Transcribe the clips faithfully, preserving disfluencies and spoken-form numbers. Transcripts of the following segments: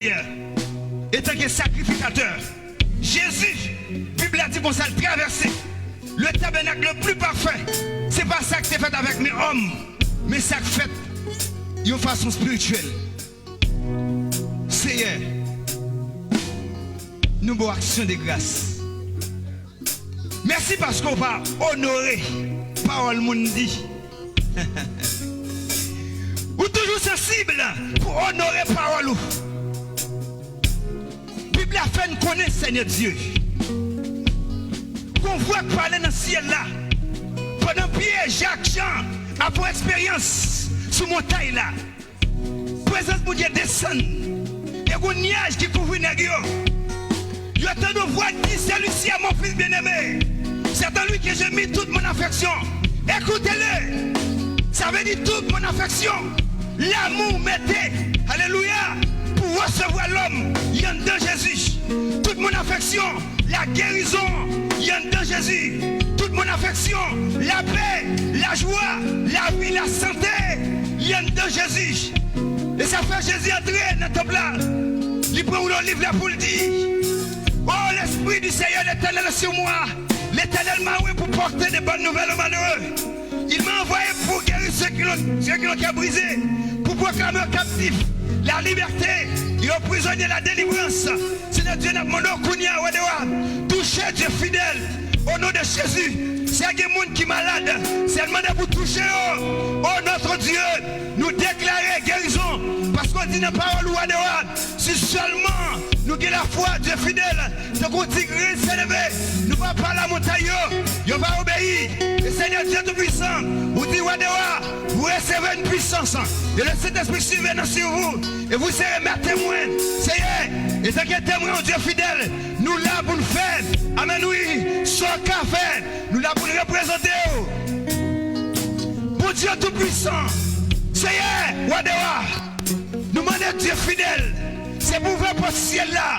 Seyè, etanke sakrifikatè, Jezi, Bib la di konsa, l travèse le tabernacle le plus parfait. Se pa sa k te fèt avèk men òm, men sa k fèt yon fason espirityèl. Seyè, nou ba w aksyon de gras. Mèsi paske w pa onore pawòl moun di. Ou toujou sansib pou onore pawòl ou. Bib la fè n konnen, Senyè Dye, gon vwa k pale nan syèl la pandan Pyè, Jak, Jan ap fè eksperyans sou montay la. Prezans Bondye desann, e gon nyaj ki kouvri nèg yo. Yo tande yon vwa ki di, Celui-ci est mon fils bien-aimé, c'est en lui que j'ai mis toute mon affection. Écoutez-le. Sa vle di toute mon affection. Lanmou w mete, alelouya, pou resevwa lòm, y anndan Jezi. Toute mon affection, la guérison, y anndan Jezi. Toute mon affection, la paix, la joie, la vie, la santé, y anndan Jezi. E sa fè Jezi antre nan tanp la. Li pran woule oliv la pou l di, Oh, l'Esprit du Seigneur l'Éternel est sur moi. L'Éternel m'a oint pour porter de bonnes nouvelles aux malheureux. Il m'a envoyé pour guérir ceux qui ont, ceux qui ont le cœur brisé, pour proclamer aux captifs la liberté et aux prisonniers la délivrance. Senyè Dye, n ap mande w kounye a, Wa dè wa, touche Dye fidèl, o non de Jezi. Si gen moun ki malad, se n mande pou touche yo, o notre Dieu. Nou deklare gerizon, paske w di nan pawòl ou, Wa dè wa, si sèlman nou gen lafwa, Dye fidèl, tankou ti grenn sèleve, nou va pale a montay yo, yo va obeyi. E Senyè Dye Toupisan, ou di, Wa dè wa, vous recevrez une puissance, et le Saint-Esprit surviendra sur vous, et vous serez mes témoins. Seyè, etanke temwen, o Dye fidèl, nou la pou n fè, amèn, wi, sa w ka fè, nou la pou n reprezante w. Bondye Toupisan, Seyè, Wa dè wa, nou mande Dye fidèl, se pou ouvè pòt syèl la.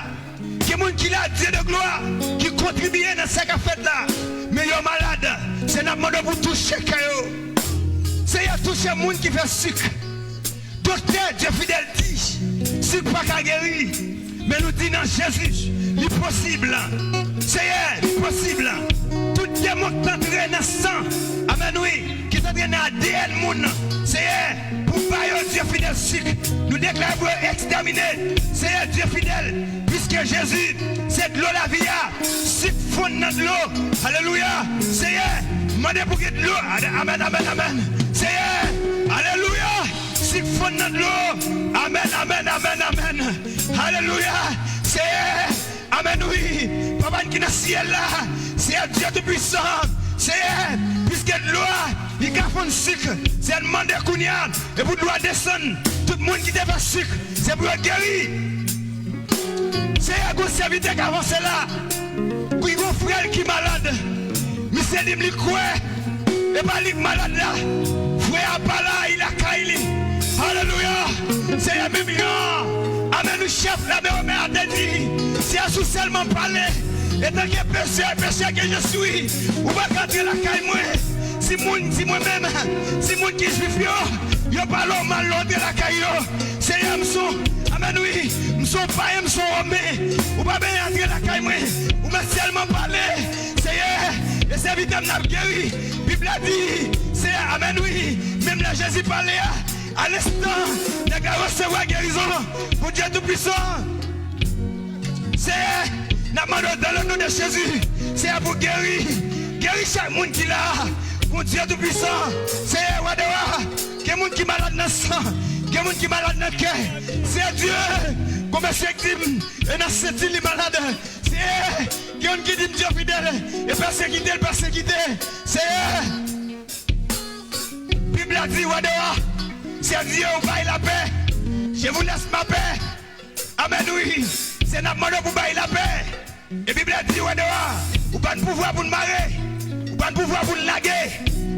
Gen moun ki la, Dye de glwa, ki kontribye nan sa k ap fèt la, men yo malad. Se n ap mande w pou touche kè yo. Seyè, touche moun ki fè sik. Doktè, Dye fidèl, di sik pa ka geri, men nou di nan Jezi, li posib. Seyè, li posib. Tout demon k t antre nan san, amèn, wi, ki t antre nan A D N moun, Seyè, pou ba yo, Dye fidèl, sik, nou deklare pou yo ekstèmine. Seyè, Dye fidèl, piske Jezi se dlo lavi a, sik fonn nan dlo. Alelouya. Seyè, mande pou gen dlo. Amèn, amèn, amèn. Seyè, alelouya. Sik fonn nan dlo. Amèn, amèn, amèn, amèn. Alelouya. Seyè, amèn, wi. Papa n ki nan syèl la, Seyè Dye Toupisan, Seyè, piske dlo a, li ka fonn sik, Seyè, n mande kounye a, e pou dlo a desann, tout moun ki te fè sik, se pou yo geri. Seyè, gon sèvitè k avanse la, ki gon frè l ki malad. Misye di m li kwè e pa li k malad la. Frè a pa la, li lakay li. Alelouya. Seyè, menm jan, amèn, wi, chèf lame womè a te di, Seyè, si w sèlman pale, etanke pechè, pechè ke je suis, ou pa ka antre lakay mwen. Si moun, si mwen menm, si moun ki jwif yo, yo pale w mal, lè w antre lakay yo, Seyè, m son, amèn, wi, m son payen, m son women. Ou pa bezwen antre lakay mwen. Ou mèt sèlman pale, Seyè, e sèvitè m nan ap geri. Bib la di, Seyè, amèn, wi, menm lè Jezi pale a, a lenstan, nèg la resevwa gerizon. Bondye Toupisan, Seyè, n ap mande w, dans le nom de Jésus, Seyè, pou geri, geri chak moun ki la. Bondye Toupisan, Seyè, Wa dè wa, gen moun ki malad nan san, gen moun ki malad nan kè. Seyè Dye, gon mesye k di m, e nan senti li malad. Seyè, gen youn ki di m, Dye fidèl, e pèsekite l pèsekite. Seyè, Bib la di, Wa dè wa, Seyè Dye, ou bay lapè. Je vous laisse ma paix. Amèn, wi. Se n ap mande w pou bay lapè. E Bib la di, Wa dè wa, ou ban n pouvwa pou n mare, ou ban n pouvwa pou n lage.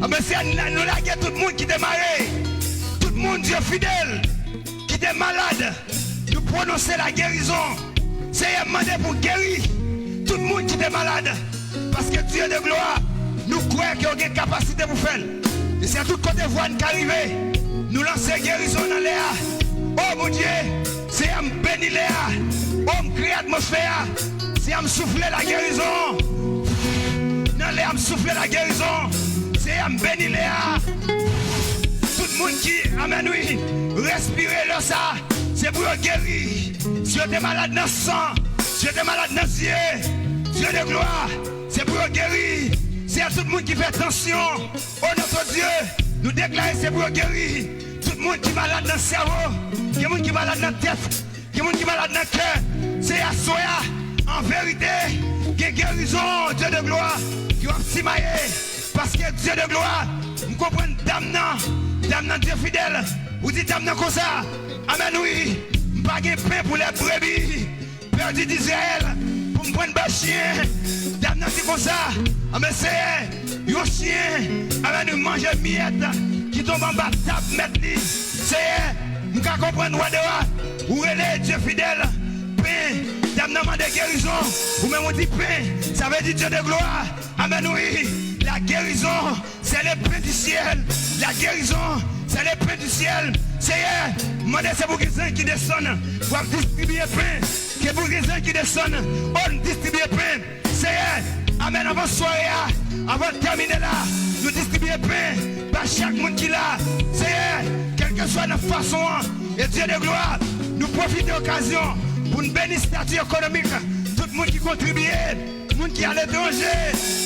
Anben, se n, nou lage tout moun ki te mare, tout moun, Dye fidèl, ki te malad. Nou pwononse la gerizon. Seyè, mande pou geri tout moun ki te malad. Paske Dye de glwa, nou kwè ke w gen kapasite pou fè l. E se tout kote vwa n ka rive, nou lanse gerizon nan lè a. O Bondye, Seyè, m beni lè a. O, m kreye atmosfè a. Seyè, m soufle lagerizon. Nan lè a, m soufle lagerizon. Seyè, m beni lè a. Tout moun ki, amèn, wi, respire lè sa, se pou yo geri. Si yo te malad nan san, si yo te malad nan zye, Dye de glwa, se pou yo geri. Seyè, tout moun ki fè tansyon, o non de Dye, nou deklare se pou yo geri. Tout moun ki malad nan sèvo, gen moun ki malad nan tèt, gen moun ki malad nan kè. Seyè, aswè a, an verite, gen gerizon, Dye de glwa, ki w ap simaye. Paske Dye de glwa, m konprann dam nan, dam nan Dye fidèl. Ou di dam nan konsa, amèn wi, m pa gen pen pou lè brebi pèdi d'Izrayèl, pou m pran bay chen. Dam nan di konsa, anben Seyè, yon chen, anben nou manje miyèt ki tonbe anba tab mèt li. Seyè, m ka konprann wa de wa, ou rele Dye fidèl, pen, dam nan mande gerizon, ou menm ou di pen, sa vle di Dye de glwa, amèn wi, la guérison, c'est le pain du ciel. La guérison, c'est le pain du ciel. Seyè, m mande se pou gen zanj ki desann, w ap distribiye pen. Se pou gen zanj ki desann, o n distribiye pen. Seyè, amèn, anvan sware a, anvan l tèmine la, nou distribiye pen ba chak moun ki la. Seyè, kèlkeswa nan fason an, e Dye de glwa, nou pwofite okazyon pou n beni estati ekonomik tout moun ki kontribiye. Moun ki aletranje,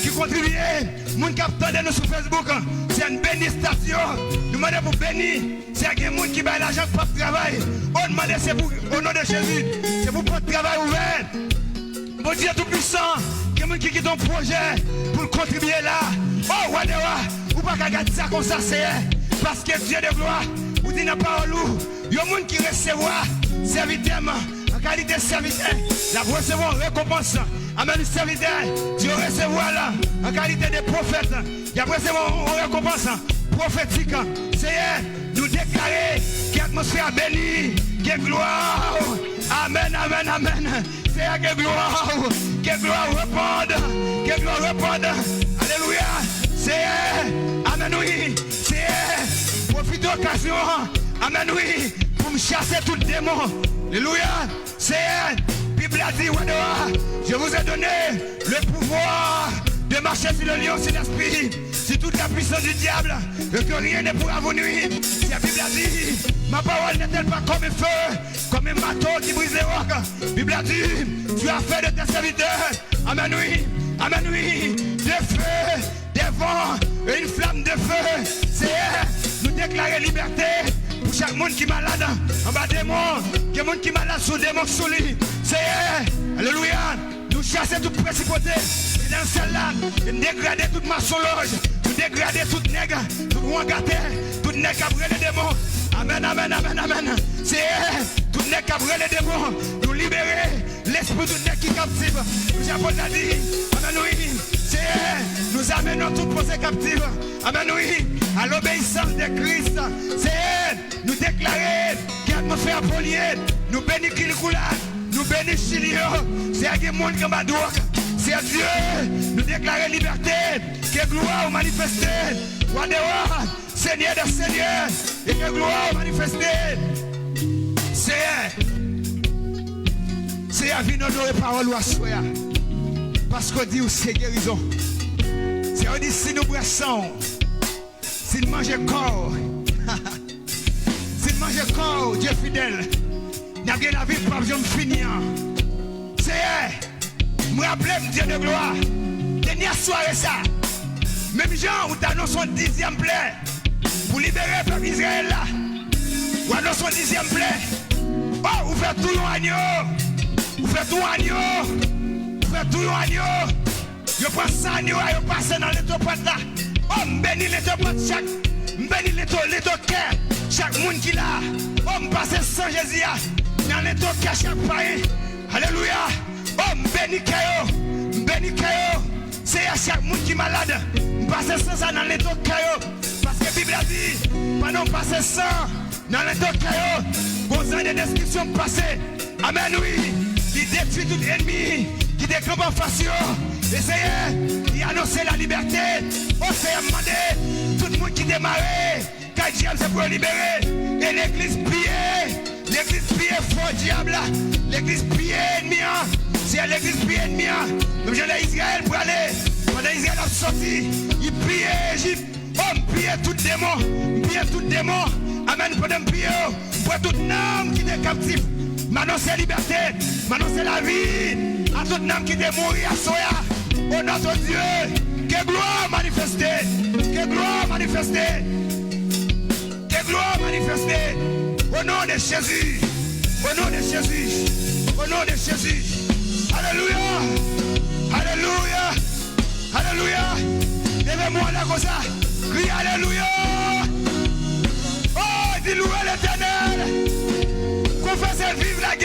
ki kontribiye, moun k ap tande nou sou Facebook, se n beni estati yo. Nou mande pou beni. Se gen moun ki bay lajan k p ap travay. O, n mande se pou, o non de Jezi, se pou pòt travay ouvè. Bondye Toupisan, gen moun ki kite yon pwojè pou l kontribiye la. O, wa de wa, ou pa ka gade sa konsa, Seyè, paske Dye de glwa, ou di nan pawòl ou, yon moun ki resevwa sèvitè m an kalite sèvitè, l ap resevwa yon rekonpans. Amèn. Sèvitè, Dye resevwa l an kalite de pwofèt, y ap resevwa yon rekonpans pwofetik. Seyè, nou deklare ke atmosfè a beni, ke glwa w. Amèn, amèn, amèn. Seyè, ke glwa w, ke glwa w repann, ke glwa w repann. Alelouya. Seyè, amèn, wi. Seyè, pwofite okazyon an. Amèn, wi. Pou m chase tout demon. Alelouya. Seyè, Bib la di, wa de wa, je vous ai donné le pouvoir de marcher sur le lion, sur l'esprit, sur toute la puissance du diable, et que rien ne pourra vous nuire. Seyè, Bib la di, ma parole n'est-elle pas comme un feu, comme un marteau qui brise les rocs? Bib la di, tu as fait de tes serviteurs, amèn wi, amèn wi, de feu, de van, une flamme de feu. Seyè, nou deklare libète pou chak moun ki malad anba demon. Gen moun ki malad sou demon k sou li. Seyè, alelouya, nou chase tout prensipalite ki nan syèl la. E n degrade tout masonlòj. Nou degrade tout nèg, tout wangatè, tout nèg k ap rele demon. Amèn, amèn, amèn, amèn. Seyè, tout nèg k ap rele demon, nou libere. Lespri tout nèg ki kaptif. Jan Pòl la di, amèn wi. Seyè, nous amenons toute pensée captive, amèn wi, à l'obéissance de Christ. Seyè, nou deklare ke atmosfè a polye. Nou beni Kilikoula, nou beni Chili yo. Seyè, gen moun ki anba dwòg. Seyè Dye, nou deklare libète. Ke glwa w manifeste. Wa de wa, Senyè de senyè, e ke glwa w manifeste. Seyè, Seyè, vin onore pawòl ou aswè a. Paske w di ou se gerizon. Seyè, ou di si nou bwè san w, si n manje kò w, si n manje kò w, Dye fidèl, n ap gen lavi k p ap janm fini an. Seyè, m raple m, Dye de glwa, dènyè sware sa, menm jan ou t anonse yon dizyèm plè pou libere pèp Izrayèl la, ou anonse yon dizyèm plè. O, ou fè tou yon anyo, ou fè tou yon anyo, ou fè tou yon anyo. Yo pran san anyo a, yo pase nan leto pwat la. O, m beni leto pwat chak, m beni leto, leto kè chak moun ki la. O, m pase san Jezi a nan leto kè chak payen. Alelouya. O, m beni kè yo. M beni kè yo. Seyè, chak moun ki malad, m pase san sa nan leto kè yo. Paske Bib la di, pandan w pase san nan leto kè yo, gon zan de destriksyon k pase. Amèn, wi. Li detwi tout ènmi ki te kanpe anfas yo. E Seyè, li anonse lalibète. O Seyè, m mande tout moun ki te mare kay dyab, se pou yo libere. E legliz piye. Legliz piye fò dyab la. Legliz piye ènmi an. Se legliz piye ènmi an. Menm jan lè Izrayèl prale, pandan Izrayèl ap sòti, li piye Ejip. Oh, m piye tout demon. M piye tout demon. Amèn. Pandan m piye yo, m pran tout nanm ki te kaptif. M anonse libète. M anonse lavi a tout nanm ki te mouri aswè a. O non de Dye, ke glwa manifeste. Ke glwa manifeste. Ke glwa manifeste. O non de Jezi. O non de Jezi. O non de Jezi. Alelouya. Alelouya. Alelouya. Leve men w anlè konsa. Kriye alelouya. Oh, di louwe Letènèl. Konfese viv la